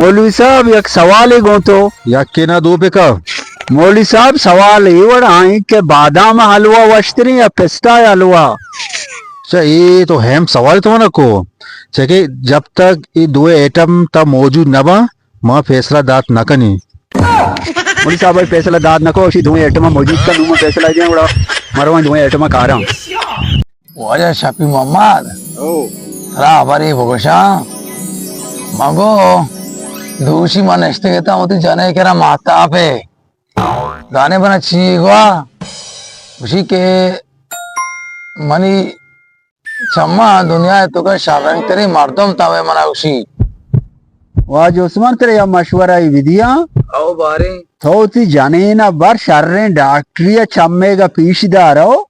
مولوی صاحب، یک سوالے گوں تو۔ یکے نہ دو بکا۔ مولوی صاحب، سوال اے وڑ آئیں کہ بادام حلوہ وشتریں یا پستہ حلوہ؟ اچھا، اے تو اہم سوال تو نہ کو۔ چہ کہ جب تک اے دوئیں ایٹم تا موجود نہ باں، ما فیصلہ دات نہ کنیں۔ مولوی صاحب، اے فیصلہ دات نہ کو، اشی دوئیں ایٹم موجود کا، نوں ما فیصلہ دیاں، گڑا مروان دوئیں ایٹم کاراں۔ واجہ شپی محمد، او۔ ترا ہبرے بگوشاں۔ مگو دوشی من نشتگتاں وتی جنے کرا ماہتاپے۔ دانے بنا چی گوا؟ گوشی کہ منی چماں دنیا ءِ توکا شررنگ تریں مردم تاں، منا گوشی۔ واجہ عثمان، ترا یا مشورہ ای بدیاں۔ او باریں۔ تو وتی جنین ءَ بر، شریں ڈاکٹری ءَ چمیگ ءَ پیش دارو۔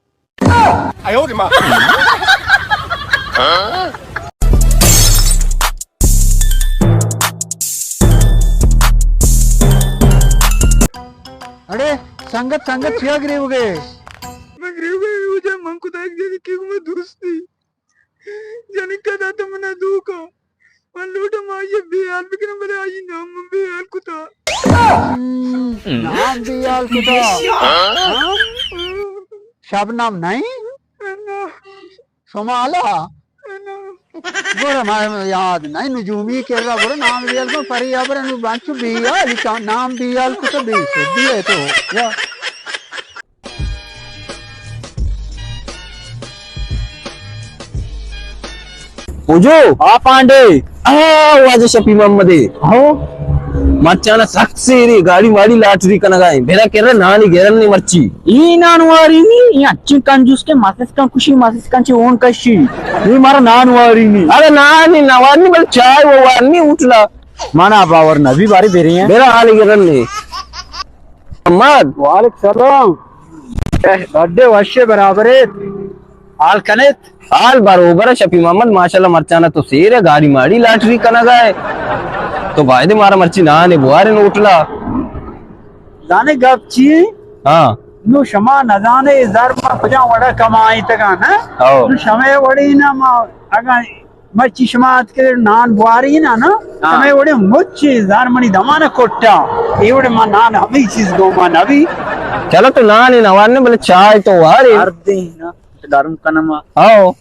اڑے سنگت، سنگت چیا گریوگے؟ من گریوگے، وجہ من خدا یک جگہ کہ من دوستی۔ جنین کدا تو منا دوکا۔ من لوٹاں ما آئی بے حال بکناں، بلے آئی نام من بے حال کتا۔ ہم، نام بے حال کتا۔ ہاں؟ شبنم نہیں؟ نہ۔ شمالا؟ نہ۔ گڑا ما یاد نہیں، نجومی کرا گڑا نام بے حال کو، پری ابر نو بانچو بے حال، نام بے حال کتا، بے سدی ہے تو۔ یا۔ پجو۔ ہاں پانڈے۔ آ، واجہ شپی محمد۔ ہو۔ مرچانا سخت سیری، گاڑی ماڑی لاٹری کنگا ہے۔ میرا کہہ رہا نانی گرن نے مرچی۔ ای نان واری نی، ای اچھی کنجوس کے مسس کن کشی، مسس کن چی اون کشی۔ ای مارا نان واری نی۔ ارے نانی نوار نی، بل چائے وہ وار نی اٹھلا۔ منا باور نبی باری بیری ہیں۔ میرا حال گرن نے۔ محمد۔ وعلیکم سلام۔ بڈے وشے برابر ایت۔ حال کنیت؟ حال بروبر ہے شپی محمد، ماشاءاللہ مرچانا تو سیر ہے، گاڑی ماڑی لاٹری کنگا ہے۔ تو باید مارا مرچی نانے بوارے ہوٹلا۔ زانے گپ چی؟ ہاں۔ نو شما نزانے زر ما کجا وڑا کمائیں تگا نا؟ ہاں۔ نو شمے وڑی نا ما اگاں مرچی شما اتکے نان بواری نا نا، ہاں۔ ہمے وڑے مچی زار منی دمانا کٹا۔ اے وڑے ما نان ہمے چیز گوما نبی۔ چلو تو نان ہی نہ وارنے، بلے چائے تو وارے۔ ہر دے نا، گرم کنما۔ ہاں۔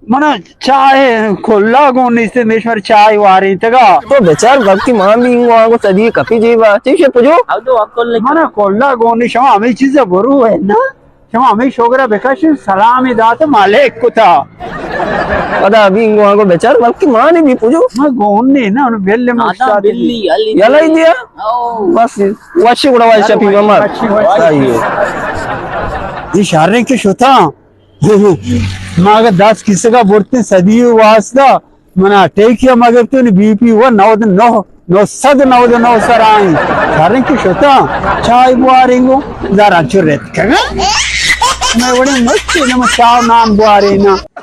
منا چائے کلا گون نیستے، میشمر چائے واریں تگا۔ تو بچار بلکی مان بھی انگو آنگو تدی کپی جیبا۔ چیشے پجو؟ منا کلا گون نی، شما ہمے چیز برو ہے نا۔ شما ہمے شوگرا بکشن، سلام دات، مالک کتا۔ پدا ابھی انگو آنگو بچار، بلکہ مانے بھی پجو۔ ما گون نے نا، انو بل ما آدم استاد بلی، علی یلا ہی دیا۔ او۔ بس، وشی گڑا واجہ شپی محمد۔ وشی، وشی۔ آئیے۔ یہ شریں کہ شتا۔ ما اگر دس کسے کا برتے صدی واسطہ، منا ٹیکیا مگرتونی بی پی و نود نو، نو سد نود نو سر آئیں۔ شریں کہ شتا، چائے بواریں گو، زارا چو رت کگا۔ میں وڑے مچے نمو چاو نان بواریں نا۔